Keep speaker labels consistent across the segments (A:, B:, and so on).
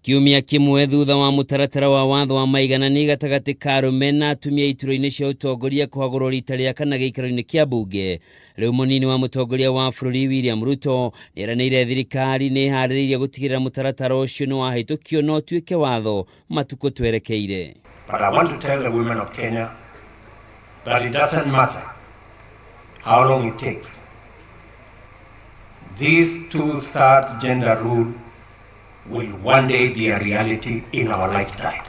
A: Kiumia kĩmwe thutha wa mũtaratara wa watho wa maiganani gatagatĩ ka arũme na atumia iturwa-inĩ cia ũtongoria kũhagũrwo rita rĩa kana gĩikaro-inĩ kĩa mbunge, rĩu mũnini wa mũtongoria wa bũrũri William Ruto nĩeranĩire thirikari nĩ ĩharĩrĩirie gũtigĩrĩra mũtaratara ũcio nĩ wahĩtũkio na ũtuĩke watho matukũ twerekeire.
B: But I want to tell the women of Kenya that it doesn't matter how long it takes. This two-third gender rule will one day be a reality in our lifetime.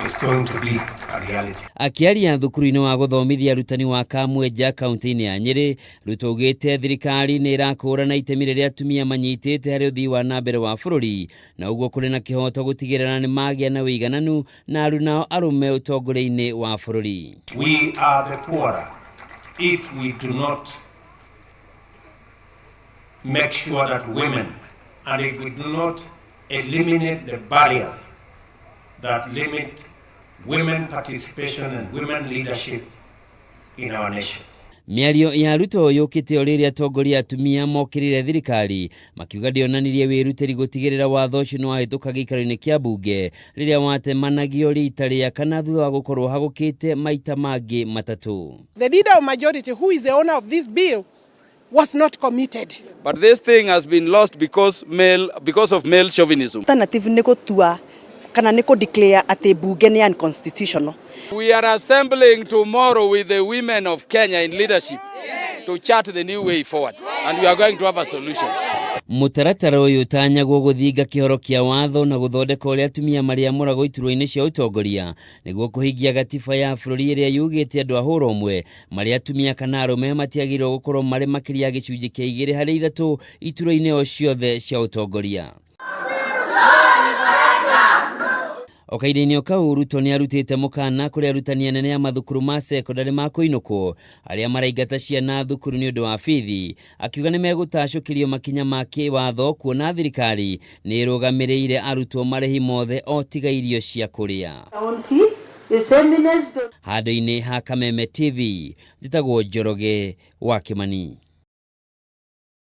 B: It's going to be a reality.
A: Akĩaria thukuru-inĩ wa gũthomithia arutani wa Kamwenja kaunti-inĩ ya Nyĩrĩ, Ruto augĩte thirikari nĩ ĩrakũũrana itemi rĩrĩa atumia manyitĩte harĩ ũthii wa na mbere wa bũrũri na ũguo kũrĩ na kĩhoto gũtigĩrĩra nĩ magĩa na ũigananu na arunao arũme ũtongoria-inĩ wa bũrũri.
B: We are the poorer if we do not make sure that women, and if we do not eliminate the barriers that limit women participation and women leadership in our nation.
A: Mĩario ya Ruto yũkĩte o rĩrĩa atongoria atumia mokĩrĩire thirikari makiuga ndĩonanirie wĩrutĩri gũtigĩrĩra watho ũcio nĩwahĩtũka gĩikaro-inĩ kĩa mbunge rĩrĩa watemanagio rita rĩa kana thutha wa gũkorwo hagũkĩte maita mangĩ matatũ.
C: The leader of majority, who is the owner of this bill, was not committed.
D: But this thing has been lost because of male chauvinism.
E: Alternative nĩ gũtua kana nĩ kũ-declare atĩ mbunge nĩ unconstitutional.
D: We are assembling tomorrow with the women of Kenya in leadership to chart the new way forward, and we are going to have a solution.
A: Mũtaratara ũyũ ũtanyagwo gũthinga kĩhoro kĩa watho na gũthondeka ũrĩa atumia marĩamũragwo iturwa-inĩ cia ũtongoria nĩguo kũhingia gatiba ya bũrũri ĩrĩa yugĩte andũ a hũra ũmwe marĩ atumia kana arũme matiagĩrĩirwo gũkorwo marĩ makĩria ya gĩcunjĩ kĩa 2 harĩ 3 iturwa-inĩ o ciothe cia ũtongoria. O kahinda-inĩ o kau Ruto nĩ arutĩte mũkana kũrĩ arutani anene a mathukuru ma cekondarĩ ma kũinũkwo arĩa maraingata ciana thukuru nĩ ũndũ wa bithi, akiuga nĩ megũtacũkĩrio makinya ma kĩwatho kuona thirikari nĩ ĩrũgamĩrĩire arutwo marĩhi mothe o tiga irio cia kũrĩa. Handũ-inĩ ha Kameme TV, njĩtagwo Njoroge wa Kĩmani.